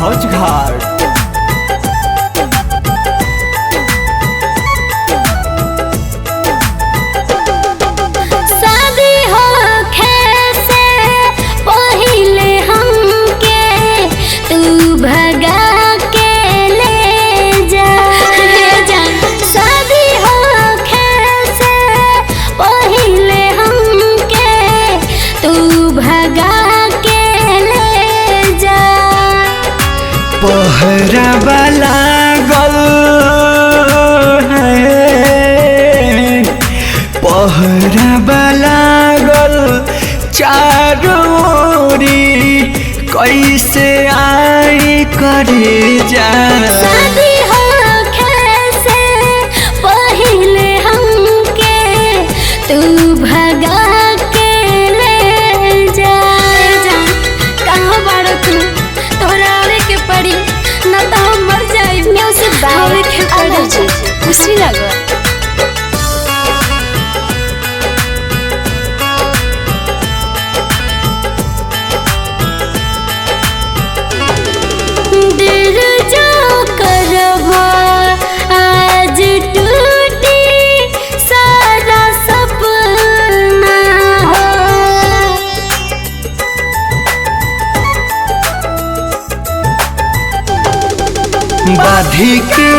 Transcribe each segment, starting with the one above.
बघौच घाट। शादी होखे से पहिले हमके तू भगा के ले जा। शादी होखे से पहिले हमके तू भगा के ले जा। पहरावा लागल है, पहरावा लागल चारों ओरी, कैसे आई करे जा। शादी होखे से पहिले हमके तू भगा के ले जा। कहाँ बाड़ो तू? तोहरा आवे के पड़ी ना तो हम मर जाई। म्यूजिक बाय आवे के पड़ी। अमरजीत कुशीनगर। दिल जो करवा आज टूटी सारा सपना हो। बाधी के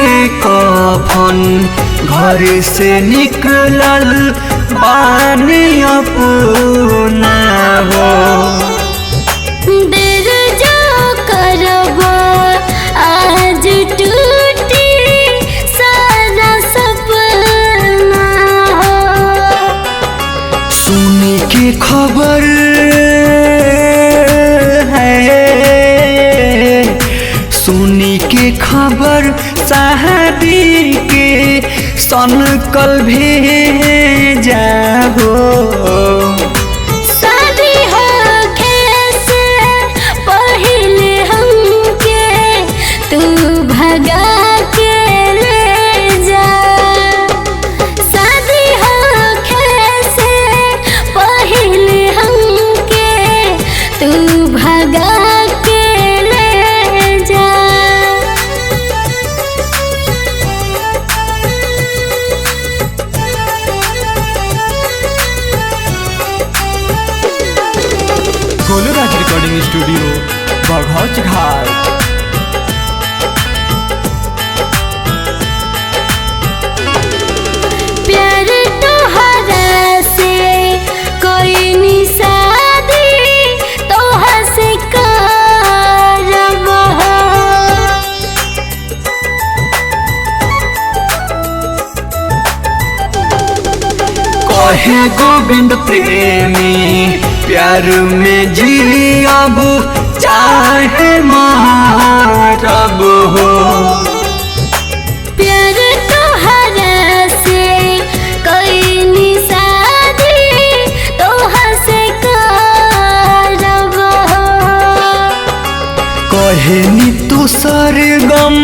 कफन घर से निकलल बानी अपना हो। दिल जो करवा आज टूटी सारा सपना हो। सुने के खबर है, सुनी के खबर शादी के सन कल भेजा हो। शादी होखे से पहिले हमके तू भगा के ले जा। शादी होखे से पहिले हमके तू भगा के ले जा। गोलूराज रिकॉर्डिंग स्टूडियो बघौच घाट। प्यार तोहरा से कोई निशादी तोहर से करब हो। कहे गोविंद प्रेमी प्यार में जी अब चाहे मारब हो। प्यार तोहरा से कोई निशादी तोहर से करब हो। कहे नी तू सरगम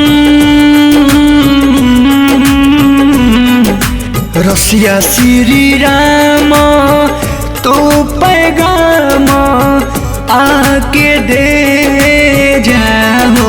रसिया श्री राम तो पैगाम आके दे जाओ।